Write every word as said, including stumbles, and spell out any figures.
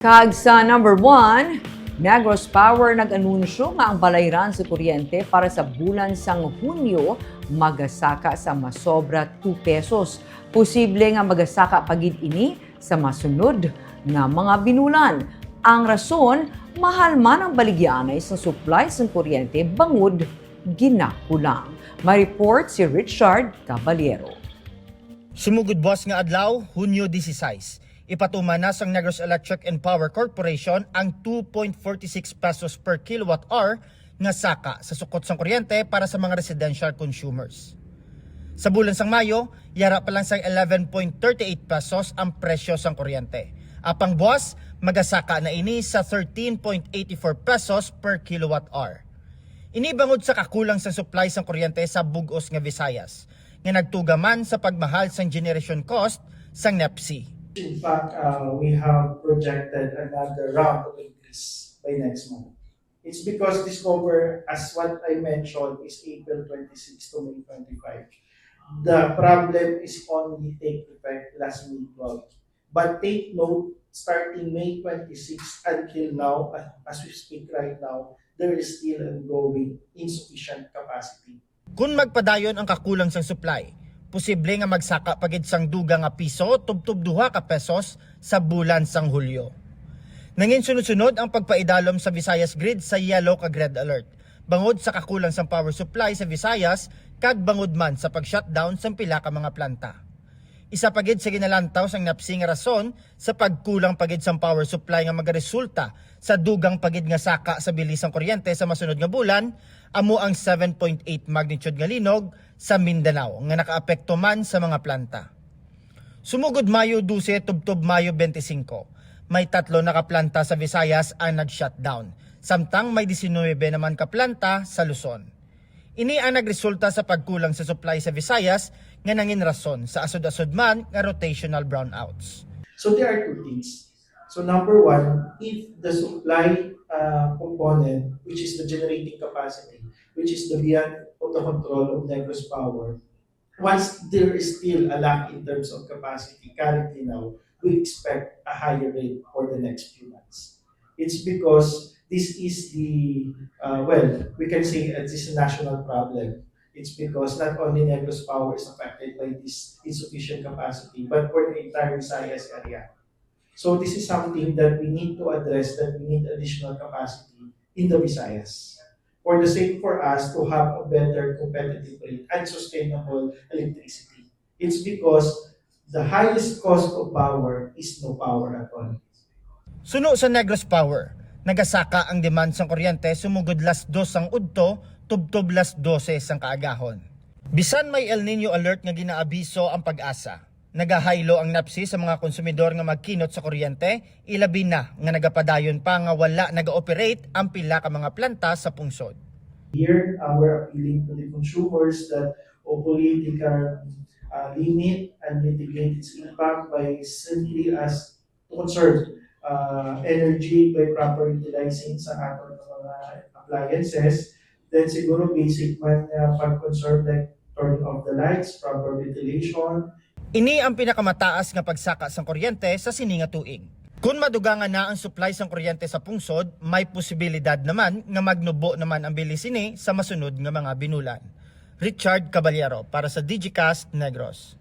Kag sa number one, Negros Power nag-anunsyo nga ang balayran sa kuryente para sa bulan sang Hunyo magasaka sa masobra two pesos. Posible nga magasaka pa gid ini sa masunod nga mga binulan. Ang rason, mahal man ang baligyaanay sang supply sang kuryente bangod ginakulang. May report si Richard Caballero. Sumugod buwas nga adlaw, Hunyo dieciséis, ipatuman na sang Negros Electric and Power Corporation ang two point forty six pesos per kilowatt hour nga saka sa sukot sang kuryente para sa mga residential consumers. Sa bulan sang Mayo, yara pa lang sang eleven point thirty eight pesos ang presyo sang kuryente. Apang buwas, magasaka na ini sa thirteen point eighty four pesos per kilowatt hour. Ini bangod sa kakulang sang supply sang kuryente sa bug-os nga Visayas, nga nagtuga man sa pagmahal sang generation cost sang NEPC. In fact, uh, we have projected another round of increase by next month. It's because this cover, as what I mentioned, is April twenty-six to May twenty-five. The problem is only take effect last May twelve. But take note, starting May twenty-six until now, uh, as we speak right now, there is still ongoing insufficient capacity. Kun magpadayon ang kakulang sang supply, posible nga magsaka pa gid sang dugang nga piso tubtob duha ka pesos sa bulan sang Hulyo. Nangin sunod-sunod ang pagpaidalom sa Visayas Grid sa yellow kag red alert, bangod sa kakulang sang power supply sa Visayas kag bangod man sa pag-shutdown sang pila ka mga planta. Isa pa gid sa ginalantaw sang NEPC nga rason sa pagkulang pa gid sang power supply nga magaresulta sa dugang pa gid nga saka sa bili sang kuryente sa masunod nga bulan, amo ang seven point eight magnitude nga linog sa Mindanao nga nakaapekto man sa mga planta. Sumugod Mayo dose tubtob Mayo twenty-five, may tatlo na ka planta sa Visayas ang nag-shutdown, samtang may diecinuebe naman ka planta sa Luzon. Ini ang nagresulta sa pagkulang sa supply sa Visayas nga nangin rason sa asod-asod man nga rotational brownouts. So there are two things. So number one, if the supply uh, component, which is the generating capacity, which is the beyond of the control of Negros Power, once there is still a lack in terms of capacity currently now, we expect a higher rate for the next few months. It's because this is the, uh, well, we can say uh, this is a national problem. It's because not only Negros Power is affected by this insufficient capacity, but for the entire Visayas area. So this is something that we need to address, that we need additional capacity in the Visayas for the sake for us to have a better competitive rate and sustainable electricity. It's because the highest cost of power is no power at all. Suno sa Negros Power, nagasaka ang demand sang kuryente sumugod las dos sang udto tubtob las dose sang kaagahon. Bisan may El Niño alert nga ginaabiso ang PAGASA, nagahaylo ang NEPC sa mga konsumidor nga magkinot sa kuryente, ilabi na nga nagapadayon pa nga wala naga-operate ang pila ka mga planta sa pungsod. Here, uh, we're appealing to the consumers that hopefully they can uh, limit and mitigate its impact by simply as to conserve uh, energy by proper utilizing sa aton nga mga appliances. Then siguro basic man nga pag-conserve, like turning off the lights, proper ventilation. Ini ang pinakamataas nga pagsaka sang kuryente sa sini nga tuig. Kun madugangan na ang supply sang kuryente sa pungsod, may posibilidad naman nga magnubo naman ang bili sini sa masunod nga mga binulan. Richard Caballero para sa Digicast Negros.